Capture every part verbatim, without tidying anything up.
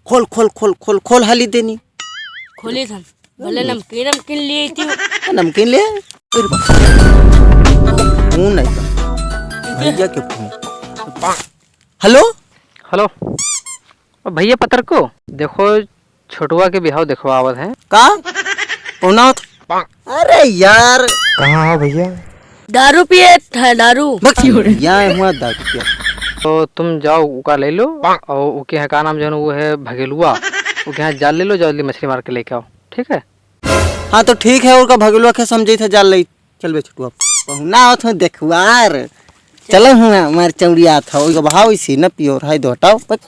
खोल, खोल, खोल, खोल, खोल, हाली देनी। खोली थन। भले नमकीन, नमकीन लिए थी। नमकीन ले। फिर फोन नहीं कर। भैया के फोन। हेलो? हेलो। ओ भैया पतर को, देखो छोटुआ के बिहाव देखवा आवत है। का? कौन आवत? अरे यार। कहाँ है भैया? दारू पिए है, दारू। बक, यहाँ हुआ दारू पिए। तो तुम जाओ, उका ले लो, और उके यहाँ का नाम जो है, वो है भगेलुआ, उके यहाँ जाल ले लो, जाओ जल्दी मछली मार के लेके आओ, ठीक है? हाँ तो ठीक है, उका भगेलुआ के समझे थे, जाल ले। चल बे छोटुआ, पहुना आवत हो देखुआर। चलो हुआ, मार चौड़िया था, ओइगो बहाव इसी न पियोर, हाय दो हटाओ, बक।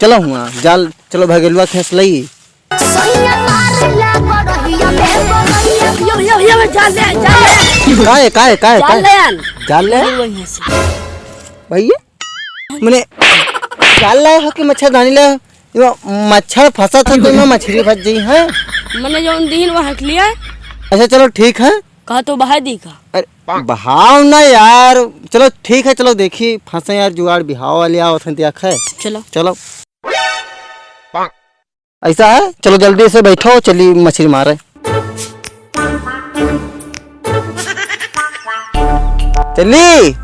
चलो हुआ, जाल, चलो भगेलुआ खेस लई। सैया मारेला गड़हिया में गड़हिया। यो, यो, यो, जाल ले, जाल ले। काहे, काहे, काहे, जाल काहे? ले आन। जाल ले? वहीं से। भैया, मने जाल लाए हो कि मच्छरदानी लाए हो? यो मच्छर फंसा था तो मैं मछली फंस गई है। मने जौन दीन वो हट लिया। अच्छा चलो ठीक है। कहा तो बहा दी का? अरे बहाव ना यार, चलो ठीक है, चलो देखी फंसे यार जुगाड़ बिहाव वाले आवत हैं देख है। चलो। चलो। ऐसा है, चलो जल्दी से बैठो, चली मछली मारे। चली।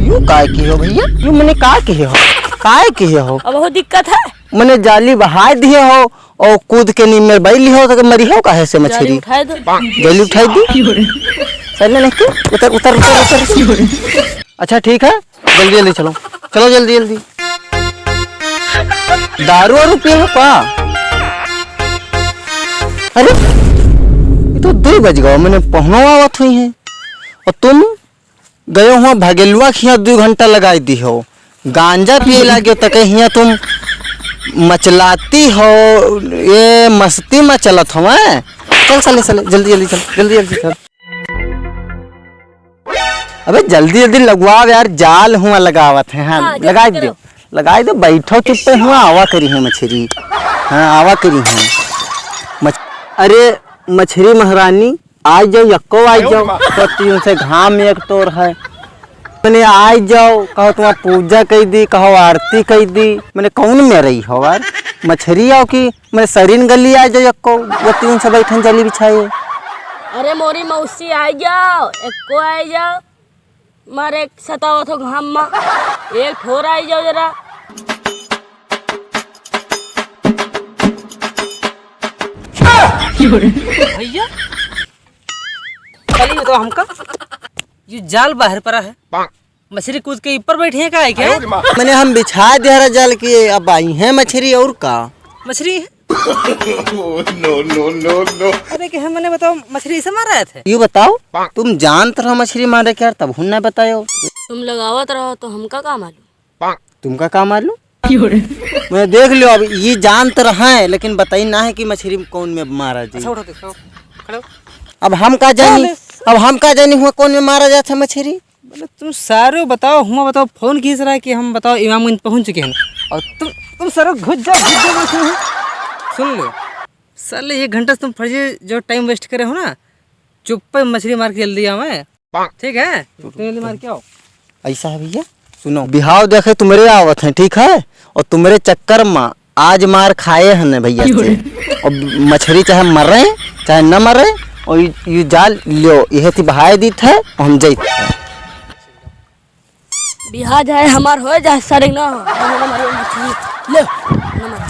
यू काय किहे हो भैया? यू मने का किहे हो? काय किहे हो? अब बहुत दिक्कत है। मने जाली बहाय दिहे हो और कूद के नीम में बैठ लिहो तो मरी हो काहे से मछली? जाली उठाए दो। जाली उठाई दी। चल नहीं के, उतर, उतर, उतर, उतर। अच्छा ठीक है, जल्दी जल्दी चलो, चलो जल्दी जल्दी। दारू वारू पिए हो का? अरे ये तो दो बज गवा, मने पहुनो आवत हुई है और तुम गयो हुआ भगेलुआ खिया दो घंटा लगाई दी हो, गांजा पिए लागे तक हिया तुम मचलाती हो, ये मस्ती में चलत हो। हैं? चल साले साले जल्दी जल्दी चल, जल्दी जल्दी चल। अबे जल्दी जल्दी लगवाओ यार, जाल हुआ लगावत है। हाँ, हाँ, जल्दी लगाई करो। दो, लगाई दो, बैठो चुप्पे हुआ, आवा करी है मछरी। हाँ, आवा करी है मछ-, अरे मछरी महारानी, आई जाओ, यक्को आई जाओ, तो तीन से घाम एक तोर है। मने आई जाओ, कहो तुम्हार पूजा कई दी, कहो आरती कई दी, मने कौन में रही हो यार? मछरी आओ कि मने सरीन गली आई जाओ, यक्को, वो तीन से बैठन जाली बिछाए। अरे मोरी मौसी आई जाओ, एक्को आई जाओ, मारे सतावत हो घाम मा, एक ठोर आई जाओ जरा। भैया, पहले ये बताओ हमका, ये जाल बाहर पड़ा है, मछली कूद के ऊपर बैठी है का है क्या? मने हम बिछा दिया रहा जाल के, अब आई है मछली और का? मछली है? No, no, no, no। अरे कि हम, मने बताओ, मछली से मार रहे थे? यू बताओ, तुम जानत रहो मछली मारे के यार, तब हुन ना बतायो। तुम लगावत रहो तो हमका का मालूम? तुमका का मालूम? मने देख लियो, अब ये जानत रहे, लेकिन बताई ना है कि मछली कौन में मारा जी। अच्छा, उठो, उठो, खड़े हो। अब हम का जानी, अरे। अब हम का जानी हुआ कौन में मारा जात है मछली? बोले, तुम सारे बताओ, हुआ बताओ, फोन खींच रहा है कि हम बताओ इमामगंज पहुंच चुके हैं, और तुम, तुम सारे घुस जाओ, घुस जाओ, घुस जाओ। सुन लो, साले एक घंटा से तुम फर्जी जो टाइम वेस्ट करे हो ना, चुप्पे मछली मार के जल्दी आओ। मैं ठीक है, तुम जल्दी मार के आओ। ऐसा है भैया, सुनो, बिहाव देखे तुम्हरे आवत हैं, ठीक है, और तुम्हरे चक्कर में आज मार खाए हने भैया से। अब मछली चाहे मरे, चाहे न मरे, और यू, यू जाल लो, यह थी बहाए दीत है, और हम जाइत है। बिहा जाए हमार हो, चाहे सरिंग ना हो, हम ना मरे मछली। ले, ना मरे।